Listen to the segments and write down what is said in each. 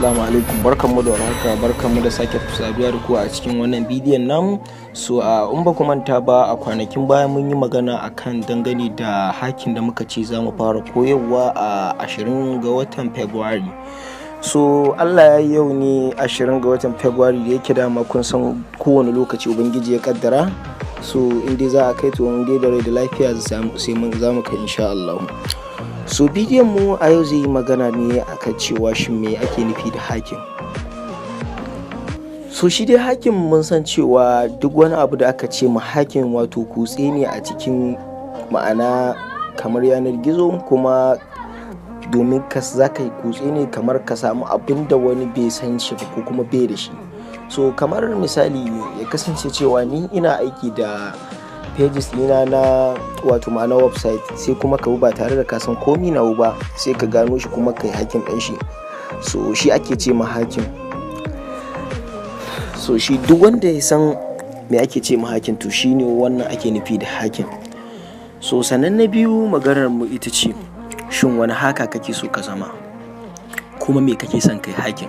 Assalamu alaikum, barkanmu da warhaka, barkanmu da sake saduwa da ku a cikin wannan bidiyon namu. So a in ba ku manta ba, a kwanakin baya mun yi magana akan dangane da hacking da muka ce za mu fara koyarwa a 20 ga watan February. So Allah ya yi, yau ne 20 ga watan February. Da yake dama kun san kowane lokaci Ubangiji ya kaddara, so in dai za a kai, to in dai da rai da lafiya sai mun za mu kai, insha Allah. So bidiyon mu a yau zai yi magana ne akan cewa shin me ake nufi da hacking? So shi dai hacking, mun san cewa duk wani abu da aka ce ma hacking, wato kutse ne a cikin, ma'ana kamar yanar gizo, kuma domin ka za ka yi kutse ne kamar ka samu abin da wani bai san shi ba ko kuma bai da shi. So kamar misali, ya kasance cewa ni ina aiki da pages ɗina na, wato ma'ana website, sai kuma ka bi ba tare da ka san komi nawa ba, sai ka gano shi kuma ka yi hacking ɗin shi. So shi ake ce ma hacking. So shi duk wanda ya san me ake ce ma hacking, to shi ne wannan ake nufi da hacking. So sannan na biyu, maganar mu ita ce, shin wani hacker kake so ka zama, kuma me kake son kai hacking,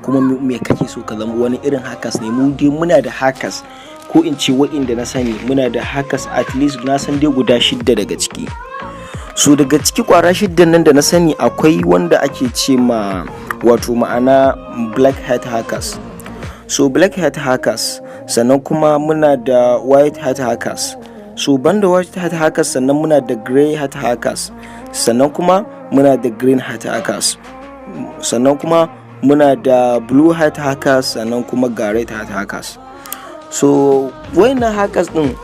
kuma me kake so ka zama, wani irin hackers ne? Mu dai muna da hackers, ko in ce wa'inda na sani, muna da hackers at least na san dai guda shidda daga ciki. So daga ciki kwara shiddan nan da na sani, akwai wanda ake ce ma, wato ma'ana, black hat hackers. So black hat hackers, sannan kuma muna da white hat hackers. So banda white hat hackers, sannan muna da grey hat hackers, sannan kuma muna da green hat hackers, sannan kuma muna da blue hat hackers, sannan kuma ga red hat hackers. So wayannan hackers din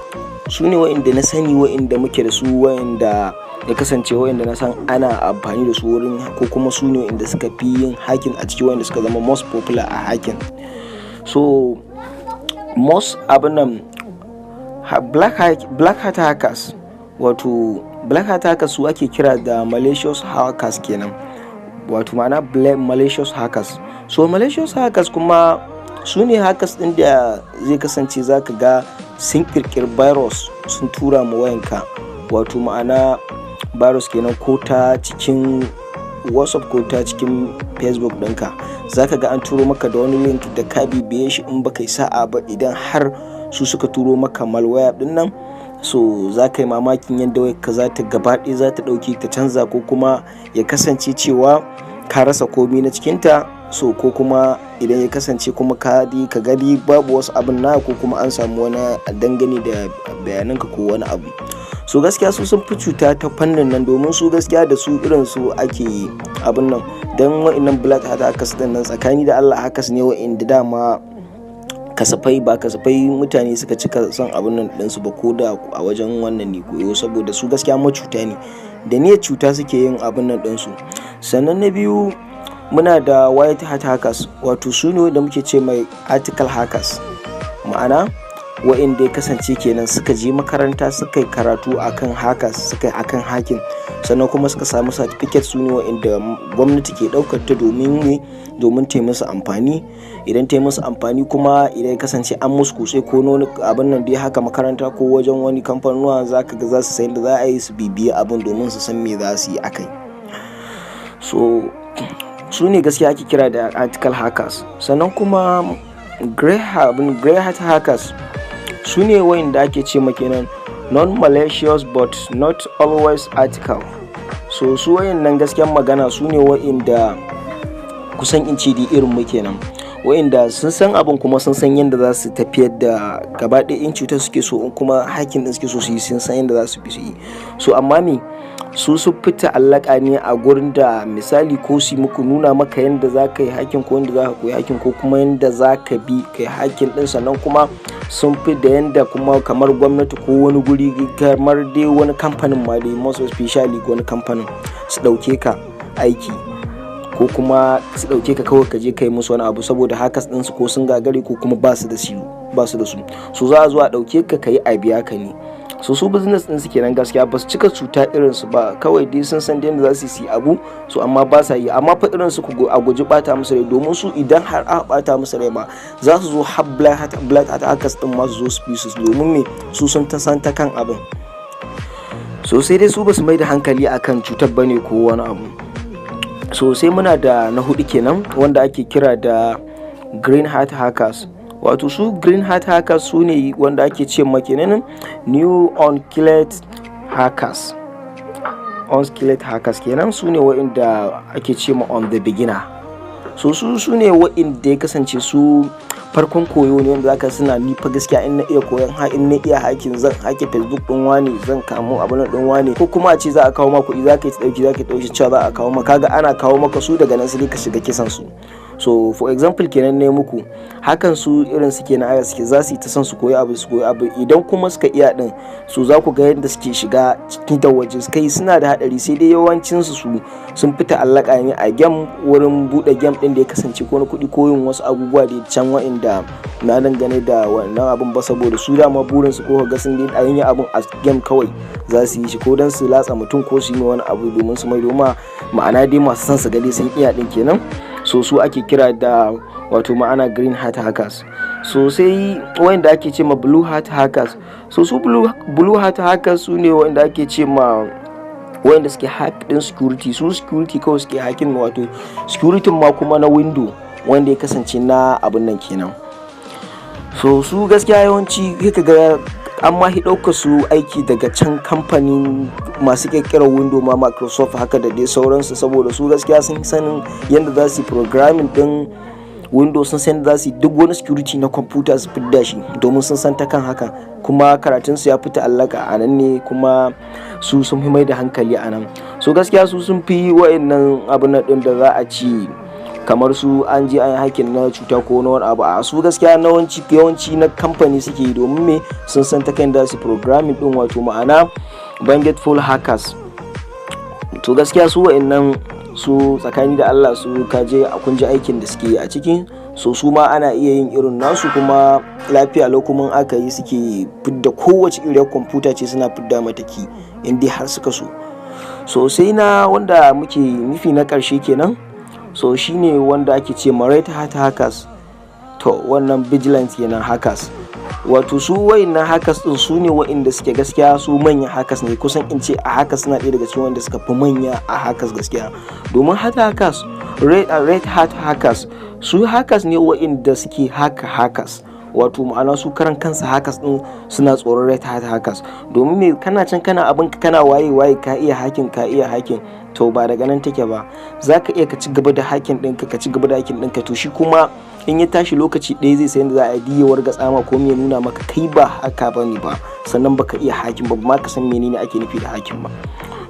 su ne wa'inda na sani, wa'inda muke da su, wa'inda ya kasance wa'inda na san ana amfani da su wurin, ko kuma su ne wa'inda suka fi yin hacking a ciki, wa'inda suka zama most popular a hacking. So most abin nan, black hat hackers, wato black hat hackers su ake kira da malicious hackers kenan, wato ma'ana malicious hackers. So malicious hackers kuma su ne hackers din da zai kasance zaka ga sun kirkiri virus sun tura ma wayanka, wato ma'ana virus kenan, ko ta cikin WhatsApp ko ta cikin Facebook ɗinka. Zaka ga an turo maka da wani link da ka bibiye shi, in baka yi sa'a ba, idan har su suka turo maka malware ɗin nan, so za ka yi mamakin yadda wayarka za ta gaba ɗaya za ta ɗauke ta canza, ko kuma ya kasance cewa ka rasa komi na cikinta. So ko kuma idan ya kasance kuma ka ka gani babu wasu abin na, ko kuma an samu wani dangane da bayananka ko wani abu. So gaskiya su sun fi cuta ta fannin nan, domin su gaskiya da su irin su ake abin nan. Don wa'innan black hat hackers din nan, tsakani da Allah, hackers ne wa'inda dama kasafai ba kasafai mutane suka cika son abin nan ɗinsu ba, ko da a wajen wannan ne koyo, saboda su gaskiya macuta ne, da niyyar cuta suke yin abin nan ɗinsu. Sannan na biyu, muna da white hat hackers, wato su ne da muke ce mai ethical hackers, ma'ana wa'inda ya kasance kenan suka je makaranta suka yi karatu akan hackers, suka yi akan hacking, sannan kuma suka samu certificate. Su ne wa'inda gwamnati ke ɗaukar ta domin ne domin ta musu amfani. Idan ta musu amfani kuma, idan ya kasance an musu kutse ko wani abin nan dai haka, makaranta ko wajen wani kamfanuwa, za ka ga za su san da za a yi su bibiye abin domin su san me za su yi akai. So su ne gaskiya ake kira da ethical hackers. Sannan kuma grey hat hackers su ne wayanda ake ce ma kenan non-malicious but not always ethical. So su wayannan, gaskiyan magana, su ne wayanda kusan in ce dai irin mu kenan, wayanda sun san abin kuma sun san yadda za su tafiyar da gaba ɗaya. In cutar suke so, in kuma hacking din suke so su yi, sun san yadda za su bi su yi. So amma me, su fi ta'allaka ne a gurin da misali ko su muku nuna maka yadda za ka yi hacking, ko yadda za ka koyi hacking, ko kuma yadda za ka bi ka yi hacking din. Sannan kuma sun fi da yadda kuma kamar gwamnati ko wani guri, kamar dai wani kamfanin ma dai, most especially wani kamfanin, su ɗauke ka aiki ko kuma su ɗauke ka kawai ka je ka yi musu wani abu, saboda hackers ɗinsu ko sun gagare ko kuma ba su da su ba su da su. So za a zo a ɗauke ka, ka yi, a biya ka ne. So su business ɗin su kenan. Gaskiya ba su cika cuta irin su ba, kawai dai sun san yadda za su yi abu so, amma ba sa yi. Amma fa irin su, a guji bata musu rai, domin su idan har aka bata musu rai ba, za su zo har black hat hackers ɗin ma su zo su bi su, domin me? Su sun ta san ta kan abin. So sai dai su ba su mai da hankali akan cutar bane ko wani abu. So sai muna da na hudu kenan, wanda ake kira da green hat hackers. Wato su green hat hackers su ne wanda ake ce ma kenan new unskilled hackers. Unskilled hackers kenan, su ne wa'inda ake ce ma on the beginner. So su ne wa'inda ya kasance su farkon koyo ne, wanda zaka suna, "Ni fa gaskiya in na iya koyon ha, in na iya hacking, zan hacke Facebook din wani, zan kamo abin din wani." Ko kuma a ce za a kawo maka kuɗi, zaka yi dauki, zaka dauki cewa za a kawo maka, kaga ana kawo maka su, daga nan sai ka shiga kisan su. So for example kenan ne muku hakan, su irin su kenan aya suke, za su yi ta son su koyi abu, su koyi abu. Idan kuma suka iya din su, za ku ga yadda suke shiga ciki da waje kai, suna da hadari. Sai dai yawancin su sun fita allaka ne a game, wurin bude game din da ya kasance ko na kuɗi ko yin wasu abubuwa da can wa'inda na dangane da wannan abun ba, saboda su dama burin su ko ga sun dai yi abun a game kawai za su yi shi, ko dan su latsa mutum ko su yi wani abu domin su mai doma. Ma'ana dai masu son su ga dai sun iya din kenan. So su ake kira da, wato ma'ana, green hat hackers. So sai wanda ake ce ma blue hat hackers. So su blue hat hackers su ne wanda ake ce ma wanda suke hack din security. Su security kawai suke hacking, wato security ma kuma na window wanda ya kasance na abun nan kenan. So su gaskiya yawanci ka ga an ma ɗauka su aiki daga can kamfanin masu ƙirƙirar Window ma, Microsoft haka da dai sauransu, saboda su gaskiya sun sanin yadda za su yi programming din Windows, sun san za su yi duk wani security na kwamfuta su fidda shi, domin sun san ta kan haka, kuma karatunsu ya fi ta'allaka a nan ne, kuma su sun fi mai da hankali a nan. So gaskiya su sun fi wa'annan abin din da za a ci kamar su an je an yi hacking na cuta ko na wani abu. A su gaskiya na yawanci na kamfani suke yi, domin me? Sun san ta kan da su programming din, wato ma'ana full hackers. To gaskiya su wa'annan su, tsakani da Allah, su kaje a kunji aikin da suke yi a ciki. So su ma ana iya yin irin nasu, kuma lafiya lau kuma aka yi suke fidda kowace iriyar kwamfuta ce, suna fidda mata key in dai har suka so. So sai na wanda muke nufi na ƙarshe kenan. So shine wanda ake ce ma red hat hackers. To wannan vigilant kenan hackers. Wato su wayannan hackers din su ne wa'inda suke gaskiya su manyan hackers ne. Kusan in ce a hackers suna ɗaya daga cikin wanda suka fi manya a hackers gaskiya, domin hat hackers, red hat hackers, su hackers ne wa'inda suke haka hackers. Wato ma'ana su karan kansa hackers din suna tsoron red hat hackers. Domin me? Kana can kana abin, kana waye waye, ka iya hacking, ka iya hacking, to ba daga nan take ba. Za ka iya ka ci gaba da hacking ɗinka, ka ci gaba da hacking ɗinka, to shi kuma in ya tashi lokaci ɗaya zai sayan da za a yi wargatsa ma ko ya nuna maka kai ba haka ba ne ba, sannan baka iya hacking ba, ma ka san menene ake nufi da hacking ba.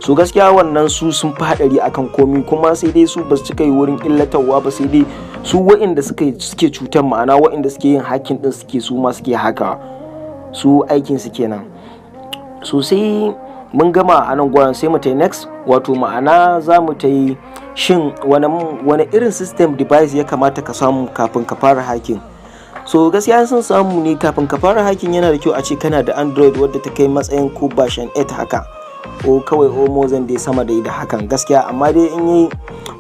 So gaskiya wannan su sun fi haɗari akan komi. Kuma sai dai su ba su cika yi wurin illatarwa ba, sai dai su wa'inda suke cutar, ma'ana wa'inda suke yin hacking din suke, su ma suke haka, su aikin su kenan. So sai mun gama a nan gwaran, sai mu ta next, wato ma'ana za mu ta yi shin wani irin system device ya kamata ka samu kafin ka fara hacking. So gaskiya sun samu ne kafin ka fara hacking, yana da kyau a ce kana da Android wadda ta kai matsayin ko version 8 haka, ko kawai omo zan dai sama da hakan gaskiya. Amma dai in yi,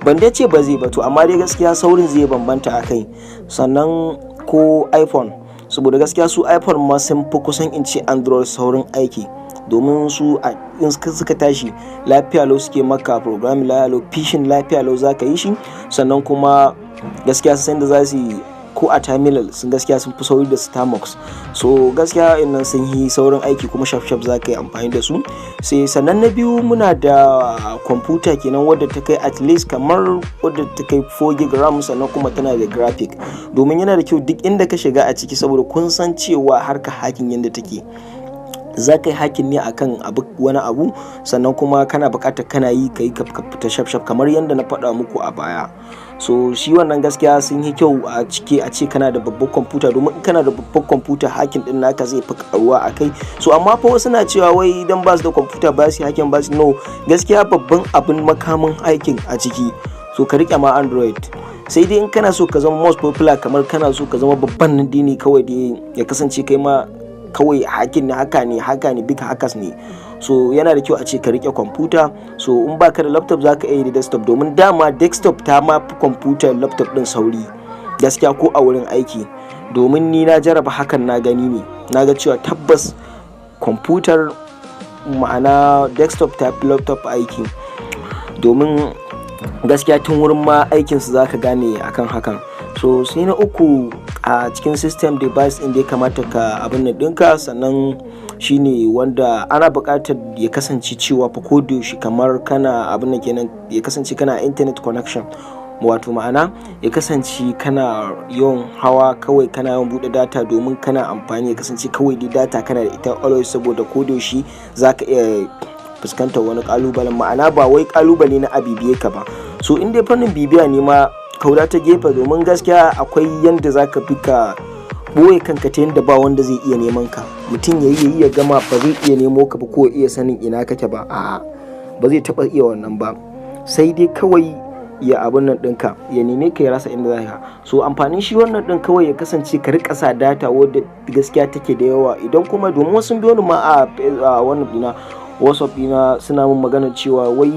ban dai ce ba zai ba, to amma dai gaskiya saurin zai bambanta a kai. Sannan ko iPhone, saboda gaskiya su iPhone ma sun fi kusan in ce Android saurin aiki, domin su in suka tashi lafiya lau suke maka programming, lafiya lau phishing, lafiya lau za ka yi shi. Sannan kuma gaskiya sun da za su yi ko a terminal sun, gaskiya sun fi sauri da Termux. So gaskiya innan sun yi saurin aiki, kuma shaf shaf za ka yi amfani da su. Sai sannan na biyu muna da kwamfuta kenan wadda ta kai at least kamar wadda ta kai 4 gig RAM, sannan kuma tana da graphic, domin yana da kyau duk inda ka shiga a ciki, saboda kun san cewa harka hacking yadda take, za ka yi hacking ne akan abu wani abu, sannan kuma kana buƙatar kana yi ka yi ka fita shaf shaf kamar yadda na faɗa muku a baya. So shi wannan gaskiya sun yi kyau a cike a ce kana da babbar kwamfuta, domin in kana da babbar kwamfuta hacking din naka zai fi karuwa a kai. So amma fa wasu na cewa wai idan ba su da kwamfuta ba su hacking ba su. No, gaskiya babban abin makamin hacking a ciki, so ka rike ma Android. Sai dai in kana so ka zama most popular, kamar kana so ka zama babban nan ne kawai da ya kasance kai ma kawai hacking ne, haka ne, haka ne, big hackers ne. So yana da kyau a ce ka rike kwamfuta. So in baka da laptop, zaka iya yi da desktop, domin dama desktop ta ma fi kwamfutar laptop din sauri gaskiya ko a wurin aiki, domin ni na jaraba hakan, na gani ne, na ga cewa tabbas kwamfutar, ma'ana desktop, ta fi laptop aiki, domin Gaskiya tun wurin ma aikinsu za ka gane akan hakan. So sai na uku a cikin system device ɗin da ya kamata ka abin nan ɗinka sannan shine wanda ana buƙatar ya kasance cewa fa ko da yaushe kamar kana abin nan kenan, ya kasance kana internet connection, wato ma'ana ya kasance kana yawan hawa kawai, kana yawan buɗe data domin kana amfani, ya kasance kawai dai data kana da ita always, saboda ko da yaushe za ka iya fuskantar wani ƙalubalen, ma'ana ba wai ƙalubale na a bibiye ka ba. So in dai fannin bibiya ne ma, kauda ta gefe, domin gaskiya akwai yanda za ka bi ka ɓoye kanka ta yanda ba wanda zai iya neman ka. Mutum ya yi ya gama, ba zai iya nemo ka ba ko ya iya sanin ina kake ba. A'a, ba zai taɓa iya wannan ba, sai dai kawai ya abun nan ɗinka, ya neme ka ya rasa inda za ka. So amfanin shi wannan ɗin kawai ya kasance ka riƙa sa data wadda gaskiya take da yawa. Idan kuma domin wasu biyo ni ma a wannan ɗina, WhatsApp ɗina, suna min magana cewa wai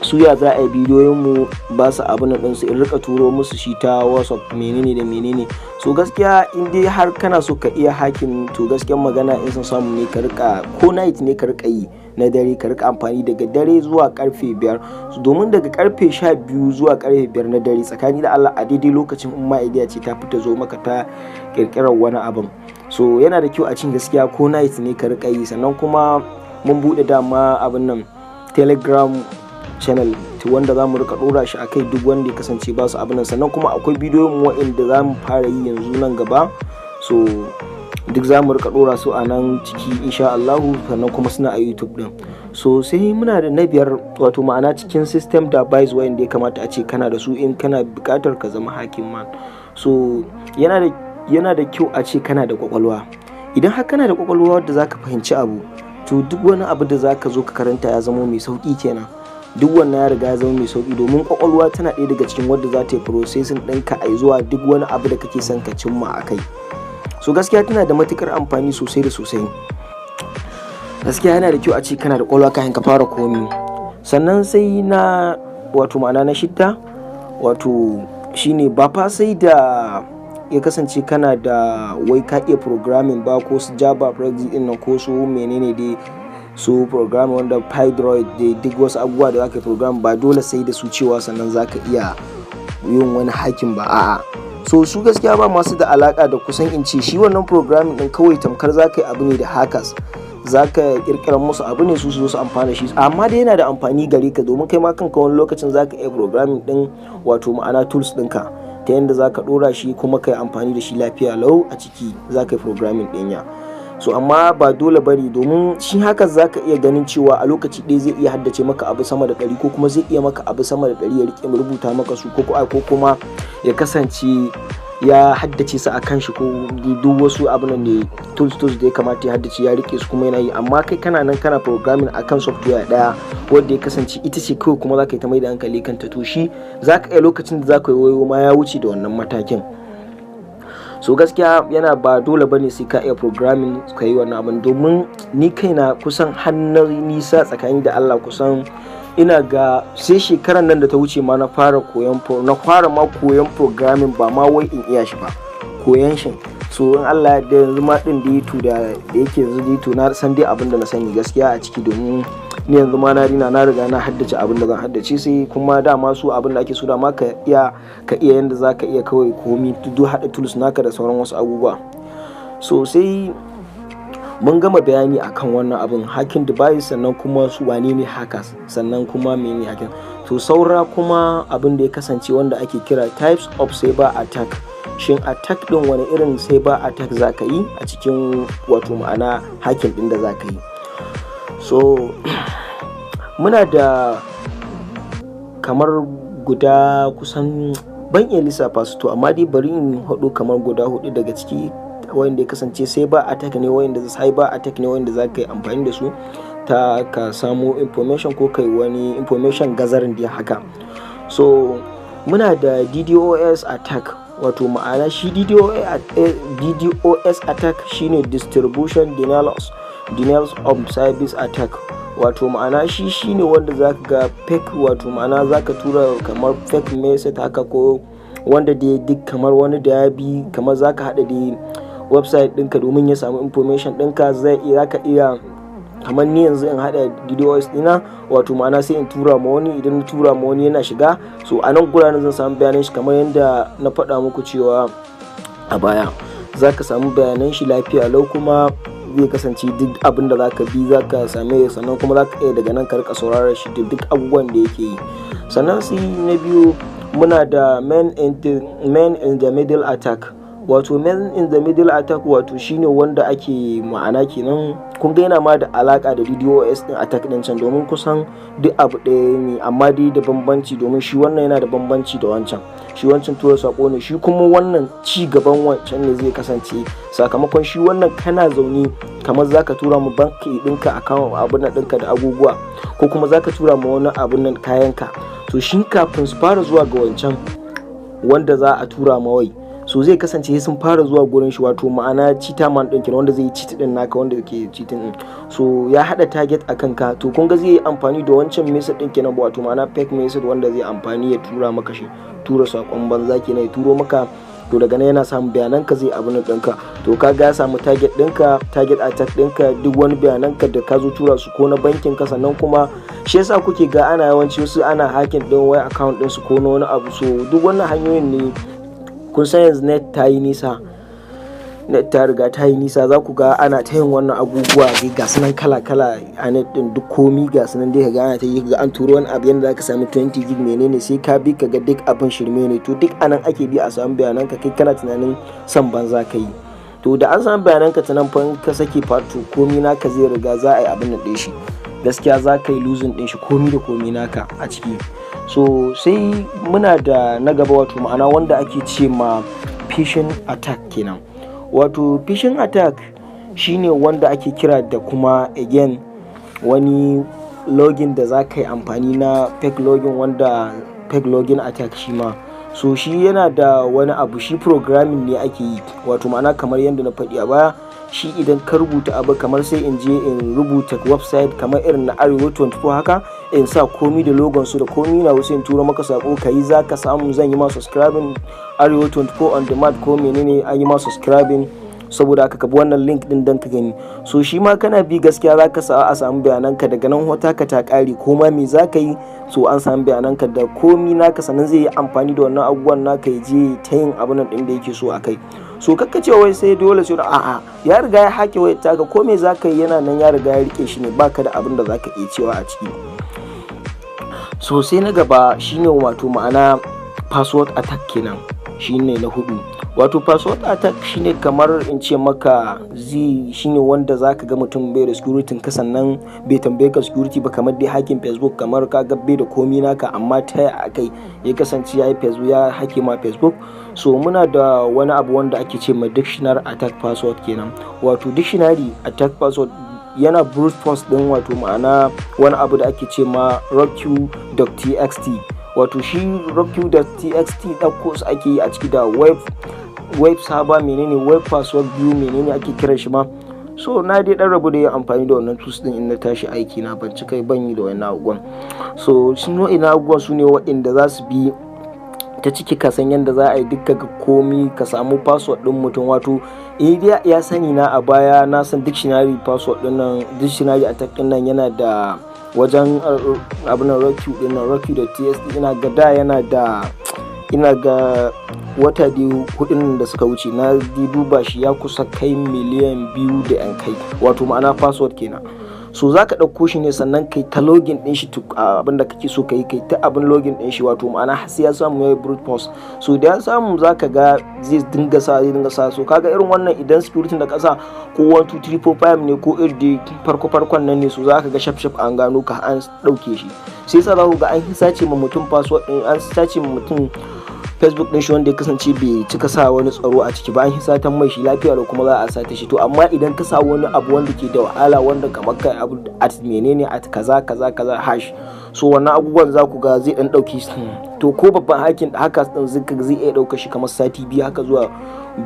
su ya za a yi bidiyoyin mu ba su abun nan ɗinsu, in rika turo musu shi ta WhatsApp, menene da menene. So gaskiya in dai har kana so ka iya hacking, to gaskiyar magana in son samu ne ka rika ko night ne ka rika yi na dare, ka rika amfani daga dare zuwa karfe 5, domin daga karfe 12 zuwa karfe 5 na dare, tsakani da Allah, a daidai lokacin in ma idea ce ta fita zo maka ta kirkirar wani abin. So yana da kyau a cin gaskiya ko night ne ka rika yi. Sannan kuma mun buɗe dama abin nan Telegram channel wanda za mu rika ɗora shi akai, duk wanda ya kasance ba su abin nan. Sannan kuma akwai bidiyon mu waɗanda za mu fara yi yanzu nan gaba, so duk za mu rika ɗora su a nan ciki insha Allahu. Sannan kuma suna a YouTube din. So sai muna da na biyar, wato ma'ana cikin system device wayanda ya kamata a ce kana da su in kana buƙatar ka zama hacking man. So yana da kyau a ce kana da kwakwalwa. Idan har kana da kwakwalwa wadda zaka fahimci abu, to duk wani abu da zaka zo ka karanta ya zama mai sauki kenan. Duk wannan ya riga ya zama mai sauki, domin kwakwalwa tana ɗaya daga cikin wadda za ta yi processing ɗinka a zuwa duk wani abu da kake son ka cimma a kai. So gaskiya tana da matukar amfani sosai da sosai. Gaskiya yana da kyau a ce kana da kwakwalwa kafin ka fara komi. Sannan sai na, wato ma'ana na shidda, wato shine ba fa sai da ya kasance kana da wai ka iya programming ba, ko su Java din nan, ko su menene dai su programming wanda Pydroid dai, duk wasu abubuwa da zaka yi program, ba dole sai da su cewa sannan zaka iya yin wani hacking ba, a'a. So su gaskiya ba masu da alaka da kusan in ce shi wannan programming din, kawai tamkar zaka yi abu ne da hackers, zaka kirkira musu abu ne su su zo su amfana shi. Amma dai yana da amfani gare ka, domin kai ma kanka wani lokacin zaka iya programming din, wato ma'ana tools ɗinka, ta yadda zaka dora shi kuma kai amfani da shi lafiya lau a ciki zaka yi programming ɗin ya. So amma ba dole bane, domin shi haka zaka iya ganin cewa a lokaci ɗaya zai iya haddace maka abu sama da 100, ko kuma zai iya maka abu sama da 100, ya rike rubuta maka su, ko kuma ya kasance ya haddace su a kan shi, ko duk wasu abu nan ne tools tools da ya kamata ya haddace ya rike su kuma yana yi. Amma kai kana nan kana programming akan software daya wanda ya kasance ita ce kawai, kuma zaka yi ta mai da hankali kanta, to shi zaka iya lokacin da zaka yi wayo ma ya wuce da wannan matakin. So gaskiya yana ba dole bane sai ka iya programming ka yi wannan abin, domin ni kaina kusan hannun nisa tsakanin da Allah, kusan ina ga sai shekaran nan da ta wuce ma na fara koyon, na fara ma koyon programming, ba ma wai in iya shi ba, koyon shi. So in Allah ya yanzu ma din da to da yake yanzu dai, to na san dai abin da na sani gaskiya a ciki, domin ni yanzu ma na rina na riga na haddace abin da zan haddace. Sai kuma dama su abin da ake so dama ka iya yanda za ka iya kawai komi, duk haɗa tools naka da sauran wasu abubuwa. So sai mun gama bayani akan wannan abin hacking device, sannan kuma su wane ne hackers, sannan kuma mene hacking. To saura kuma abin da ya kasance wanda ake kira types of cyber attack. Shin attack din wani irin cyber attack za ka yi a cikin, wato ma'ana hacking din da za ka yi? So muna da kamar guda kusan, ban iya lissafa su, to amma dai bari in haɗu kamar guda hudu daga ciki wanda ya kasance cyber attack ne, wanda cyber attack ne wanda za ka yi amfani da su ta ka samu information ko kai wani information gathering dai haka. So muna da DDoS attack, wato ma'ana shi DDoS attack shine distribution denials of service attack, wato ma'ana shi shine wanda zaka ga fake, wato ma'ana zaka tura kamar fake message haka, ko wanda dai duk kamar wani da ya bi, kamar zaka hada da website ɗinka domin ya samu information ɗinka, zai zaka iya Kamar ni yanzu in haɗa DDoS ɗina, wato ma'ana sai in tura ma wani. Idan na tura ma wani yana shiga, so a nan guraren zan samu bayanan shi. Kamar yadda na faɗa muku cewa a baya za ka samu bayanan shi lafiya lau, kuma zai kasance duk abin da za ka bi za ka same. Sannan kuma za ka iya daga nan ka rika sauraron shi da duk abubuwan da yake yi. Sannan sai na biyu, muna da man in the middle attack. Wato man in the middle attack, wato shine wanda ake ma'ana kenan, kun ga yana ma da alaka da DDoS din attack din can, domin kusan duk abu ɗaya ne, amma dai da bambanci, domin shi wannan yana da bambanci da wancan. Shi wancan tura sako ne, shi kuma wannan ci gaban wancan ne zai kasance. Sakamakon shi wannan, kana zaune kamar zaka tura mu banki ɗinka, account abun nan ɗinka da abubuwa, ko kuma zaka tura ma wani abun nan kayanka. To shi kafin su fara zuwa ga wancan wanda za a tura ma wai, so zai kasance sun fara zuwa gurin shi, wato ma'ana cheater man din kenan, wanda zai yi cheat din naka, wanda ke cheating din. So ya hada target a kanka. To kun ga zai yi amfani da wancan message din kenan, wato ma'ana fake message wanda zai amfani ya tura maka shi, tura sakon banza kenan ya turo maka. To daga nan yana samun bayanan ka, zai abu ɗinka. To ka ga ya samu target ɗinka, target attack ɗinka, duk wani bayanan ka da ka zo tura su ko na bankin ka. Sannan kuma shi yasa kuke ga ana yawanci wasu ana hacking ɗin wai account ɗin su ko na wani abu. So duk wannan hanyoyin ne. Kun san yanzu net ta yi nisa, net ta riga ta yi nisa. Za ku ga ana ta yin wannan abubuwa dai, ga sunan kala kala a net din, duk komi ga sunan dai. Ka ga ana ta yi, ga an turo wani abu yanda zaka sami 20 gig, menene, sai ka bi ka ga duk abin shirme ne. To duk anan ake bi a samu bayanan ka. Kai kana tunanin san banza ka yi, to da an samu bayanan ka ta nan fa, ka sake fato, komi naka zai riga za a yi abin nan ɗin shi. Gaskiya za ka yi losing ɗin shi, komi da komi naka a ciki. So sai muna da na gaba, wato ma'ana wanda ake ce ma phishing attack kenan. Wato phishing attack shine wanda ake kira da kuma again wani login da za ka yi amfani na fake login, wanda fake login attack shi ma. So shi yana da wani abu, shi programming ne ake yi, wato ma'ana kamar yadda na faɗi a baya, shi idan ka rubuta abu, kamar sai in je in rubuta website kamar irin na Arewa 24 haka, in sa komi da logon su da komi na wasu, in tura maka sako ka yi, za ka samu, zan yi ma subscribing Arewa 24 on demand ko menene, an yi ma subscribing, saboda haka ka bi wannan link din dan ka gani. So shi ma kana bi, gaskiya za ka sa a samu bayananka. Daga nan hota ka ta kare, ko ma me za ka yi, so an samu bayananka da komi naka. Sannan zai yi amfani da wannan abubuwan naka ya je ta yin abun nan din da yake so a kai. So kakka ce wai sai dole sai, a'a, ya riga ya hake wayar taka, ko me za ka yi yana nan, ya riga ya rike shi ne, baka da abin da za ka iya cewa a ciki. So sai na gaba shine, wato ma'ana password attack kenan, shine na hudu. Wato password attack shine kamar in ce maka zai shine wanda zaka ga mutum bai da security ka, sannan bai tambaye ka security ba, kamar dai hacking Facebook, kamar ka ga bai da komi naka, amma ta ya akai ya kasance ya yi Facebook, ya hake ma Facebook. So muna da wani abu wanda ake ce ma dictionary attack password kenan. Wato dictionary attack password yana brute force din, wato ma'ana wani abu da ake ce ma rockyou.txt. Wato shi rockyou.txt ɗauko su ake yi a ciki da web server, menene, web password biyu, menene ake kiran shi ma. So na dai dan rabu da yin amfani da wannan tools din. In na tashi aiki na ban cika ban yi da wannan abubuwan. So shi ina abubuwan su ne waɗanda za su bi ta ciki, ka san yadda za a yi dukka ga komi ka samu password din mutum. Wato idea ya sani na a baya, na san dictionary password din nan, dictionary attack din nan yana da wajen abin rockyou din nan, rockyou.txt. Ina ga da yana da, ina ga wata biyu hudun da suka wuce na duba shi, ya kusa kai miliyan 2 da yan kai, wato ma'ana password kenan. So za ka ɗauko shi ne, sannan kai ta login ɗin shi, abin da kake so kai, kai ta abin login ɗin shi, wato ma'ana sai ya samu ya yi brute force. So da ya samu, za ka ga zai dinga sa, zai dinga sa. So kaga irin wannan, idan security da kasa ko 1 2 3 4 5 ne ko irin farko farkon nan ne, so za ka ga shaf shaf an gano ka, an ɗauke shi. Sai yasa za ku ga an sace ma mutum password ɗin, an sace ma mutum Facebook din shi wanda ya kasance bai cika sa wani tsaro a ciki ba, an satan mai shi lafiya da kuma za a sata shi. To amma idan ka sa wani abu wanda ke da wahala, wanda kamar kai abu at menene, at kaza kaza kaza hash, so wannan abubuwan za ku ga zai dan dauki. To ko babban hacking haka din zai iya dauka shi kamar sati 2 haka zuwa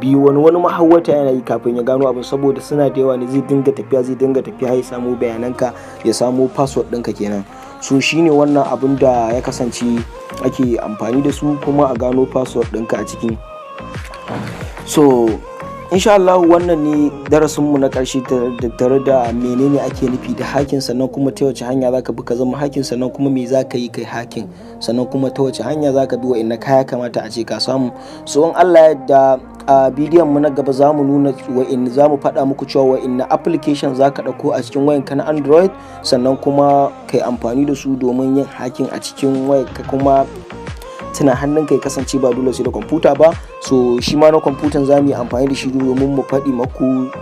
2, wani ma har wata yana yi kafin ya gano abin, saboda suna da yawa ne. Zai dinga tafiya, zai dinga tafiya, ya samu bayananka, ya samu password ɗinka kenan. So shine wannan abin da ya kasance ake amfani da su kuma a gano password ɗinka a ciki. So Insha Allah wannan ne darasinmu na ƙarshe tare da menene ake nufi da hacking, sannan kuma ta wace hanya zaka bi ka zama hacking, sannan kuma me zaka yi kai hacking, sannan kuma ta wace hanya zaka bi, wa'inna kaya kamata a ce ka samu. So in Allah ya yarda, a bidiyon mu na gaba za mu nuna wa'inna, za mu faɗa muku cewa wa'inna application zaka ɗauko a cikin wayanka na Android, sannan kuma kai amfani da su domin yin hacking a cikin wayarka, kuma tana hannun kai kasance ba dole sai da kwamfuta ba. So shi ma na kwamfutan za mu yi amfani da shi domin mu faɗi maku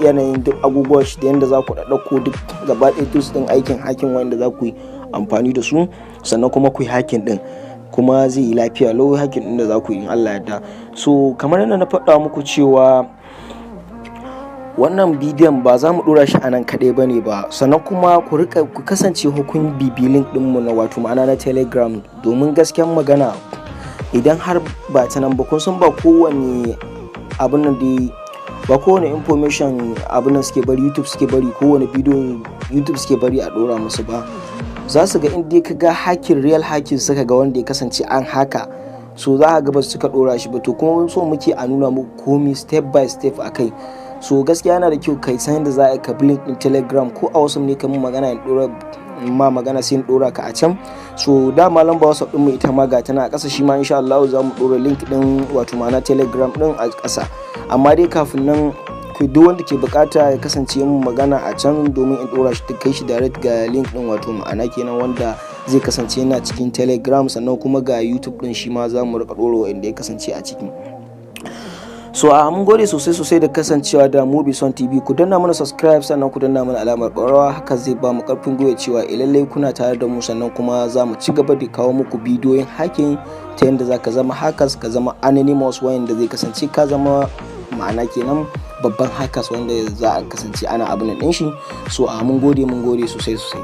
yanayin duk abubuwan shi da yadda za ku ɗauko duk gaba ɗaya tools ɗin aikin hacking wanda za ku yi amfani da su, sannan kuma ku yi hacking ɗin, kuma zai yi lafiya lau hacking ɗin da za ku yi in Allah yarda. So kamar yadda na faɗa muku cewa wannan bidiyon ba za mu ɗora shi a nan kaɗai ba ne ba, sannan kuma ku rika ku kasance hukun bibi link ɗinmu na, wato ma'ana na Telegram, domin gaskiyan magana idan har ba ta nan ba, kun san ba kowane abin nan dai, ba kowane information abin nan suke bari, YouTube suke bari, kowane bidiyo YouTube suke bari a ɗora musu ba. Za su ga in dai ka ga hacking, real hacking suka ga wanda ya kasance an haka, so za ka ga ba su suka ɗora shi ba. To kuma so muke a nuna muku komi step by step a kai. So gaskiya yana da kyau kai san yadda za a ka bi link din Telegram, ko a WhatsApp ne ka mun magana in dora ma magana, sai in dora ka a can. So dama lamba WhatsApp din mu ita ma ga tana a ƙasa, shi ma insha Allah za mu dora link din, wato ma'ana Telegram din, a ƙasa. Amma dai kafin nan, ku duk wanda ke bukata ya kasance mun magana a can domin in dora shi, kai shi direct ga link din, wato ma'ana kenan wanda zai kasance yana cikin Telegram. Sannan kuma ga YouTube din, shi ma za mu rika dora wanda ya kasance a ciki. So a mun gode sosai sosai da kasancewa da Mobison TV. Ku danna mana subscribe, sannan ku danna mana alamar ƙararrawa. Haka zai ba mu karfin gwiwa cewa lallai kuna tare da mu, sannan kuma za mu ci gaba da kawo muku bidiyoyin hacking ta yadda za ka zama hackers, ka zama anonymous, wayanda zai kasance ka zama, ma'ana kenan, babban hackers wanda za a kasance ana abin ɗin shi. So a mun gode, mun gode sosai sosai.